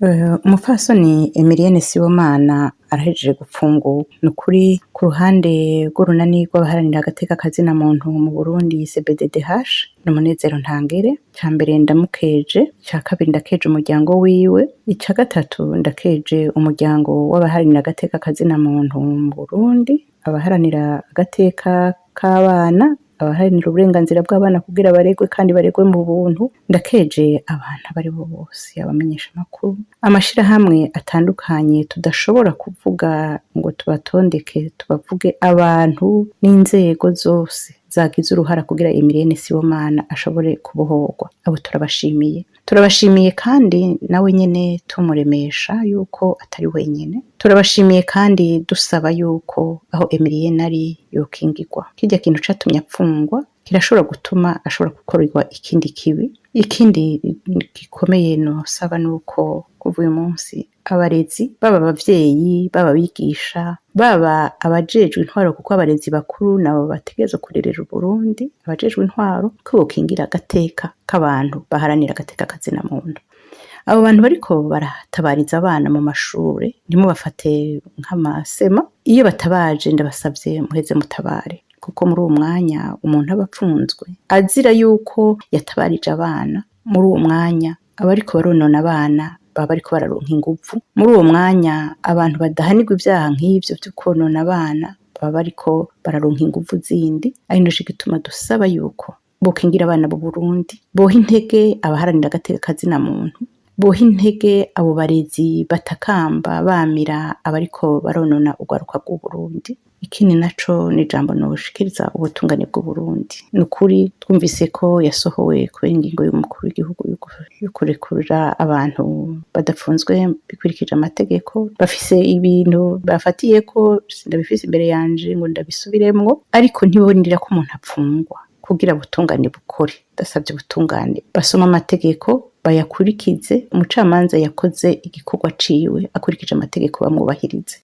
Umupfasoni Emilienne Sibomana arahejeje gupfungurwa. Nukuri ku ruhande rw'urunani rw'abaharanira agateka kazina muntu mu Burundi CBDDH ni umunezero ntangere. Ica mbere ndamukeje, ica kabiri ndakeje umuryango wiwe, ica gatatu ndakeje umuryango w'abaharanira agateka kazina muntu mu Burundi, abaharanira agateka k'abana, abaharanira uburenganzira bw'abana kugira baregwe kandi baregwe mu buntu. Ndakeje abantu abari bo bose, abamenyesha amakuru, amashirahamwe atandukanye tudashobora kuvuga ngo tubatondeke tubavuge, abantu n'inzego zose zagize uruhara kugira Emilienne Sibomana ashobore kubohorwa. Abo turabashimiye. Turabashimiye kandi nawe nyene tumuremesha yuko atari wenyene. Turabashimiye kandi dusaba yuko aho Emilienne ari yokingirwa. Kirya kintu catumye apfungwa kirashobora gutuma ashobora gukorerwa ikindi kibi. Ikindi gikomeye nosaba nuko kuva uyu munsi abarezi, baba abavyeyi, baba abigisha, baba abajejwe intwaro, kuko abarezi bakuru nabo bategerezwa kurerera Uburundi, abajejwe intwaro ko bokingira agateka k'abantu baharanira agateka kazina muntu. Abo bantu bariko baratabariza abana mu mashure ntimubafate nk'amasema. Iyo batabaje ndabasavye muheze mutabare, kuko muri uwo mwanya umuntu aba apfunzwe azira yuko yatabarije abana, muri uwo mwanya abariko baronona abana baba bariko bararonka inguvu. Muri uwo mwanya abantu badahanirwa ivyaha nk'ivyo vyo kwonona abana baba bariko bararonka inguvu zindi. Ari naco gituma dusaba yuko bokingira abana b'u Burundi, boha intege abaharanira agateka kazina muntu, boha intege abo barezi batakamba bamira abariko baronona urwaruka rw'Uburundi. Ikindi naco ni ijambo noshikiriza ubutungane bw'Uburundi. Nukuri twumvise ko yasohowe kubera ingingo y'umukuru w'igihugu yo kurekurira abantu badapfunzwe bikurikije amategeko. Bafise ibintu bafatiyeko, sindabifise imbere yanje ngo ndabisubiremwo, ariko ntiborindira ko umuntu apfungwa kugira ubutungane bukore. Ndasavye ubutungane basome amategeko bayakurikize. Umucamanza yakoze igikorwa ciwe akurikije amategeko, bamwubahirize.